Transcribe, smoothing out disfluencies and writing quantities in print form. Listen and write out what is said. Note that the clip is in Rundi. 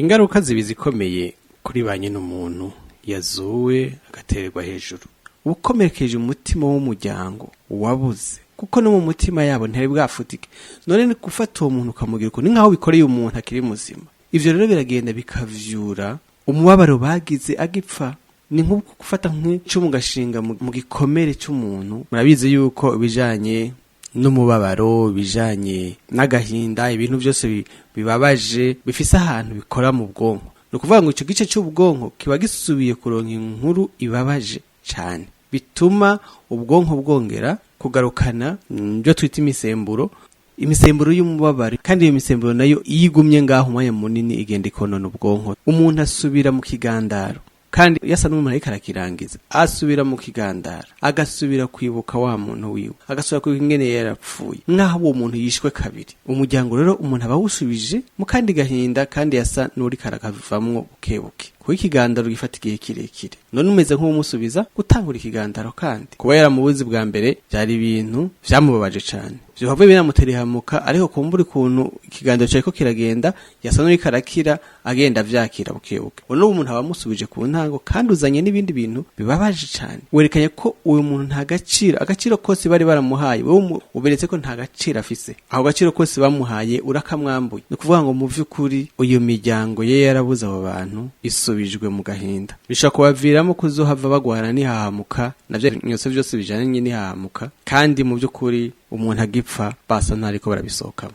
Ingaruka ziba zikomeye kuri ba nyine umuntu yazuwe agatererwa hejuru, ukomerekeje umutima w'umuryango wabuze, kuko no mu mutima yabo ntari bwafutike. None ni gufata uwo muntu ukamugira uko, ni nk'aho bikoreye umuntu akiri muzima. Ivyo rero biragenda bikavyura umubabaro bagize agipfa. Ni nko gufata nk'icumu ugashinga mu gikomere c'umuntu. Murabizi yuko ibijanye n'umubabaro, ibijanye n'agahinda, ibintu byose bibabaje bifise ahantu bikora mu bwonko. Ni ukuvuga ngo ico gice c'ubwonko kiba gisubiye kuronka inkuru ibabaje cane, bituma ubwonko bwongera kugarukana ibyo twita imisemburo y'umubabaro. Kandi iyo misemburo nayo iyo igumye ngaho umwanya munini igenda ikonona ubwonko. Umuntu asubira mu kigandaro, kandi yasa n'umuntu ariko arakirangiza, asubira mu kigandaro, agasubira kwibuka wa muntu wiwe, agasubira kwibuka ingene yarapfuye, nk'aho uwo muntu yishwe kabiri. Umuryango rero umuntu aba awusubije mu kandi gahinda, kandi yasa n'uriko arakavamwo bukebuke, kuko ikigandaro gifata igihe kirekire. None umeze nk'uwumusubiza gutangura ikigandaro, kandi kuba yaramubuze bwa mbere byari ibintu vyamubabaje cane, vyohava binamutera ihamuka. Ariko kumbura ukuntu ikigandaro cariko kiragenda, yasa n'uriko arakira, agenda avyakira bukebuke. Uno umuntu aba amusubije ku ntango, kandi uzanye n'ibindi bintu bibabaje cane. Werekanye ko uyu muntu nta gaciro, agaciro kose bari baramuhaye, wewe uberetse ko nta gaciro afise. Aho gaciro kose bamuhaye urakamwambuye. Ni ukuvuga ngo mu vy'ukuri uyu miryango ye yarabuze abo bantu isubijwe mu gahinda, bishobora kubaviramo kuzohava bagwana n'ihahamuka, navyo nyose vyose bijanye n'ihahamuka. Kandi mu vy'ukuri umuntu agipfa basa ntariko barabisohokamo.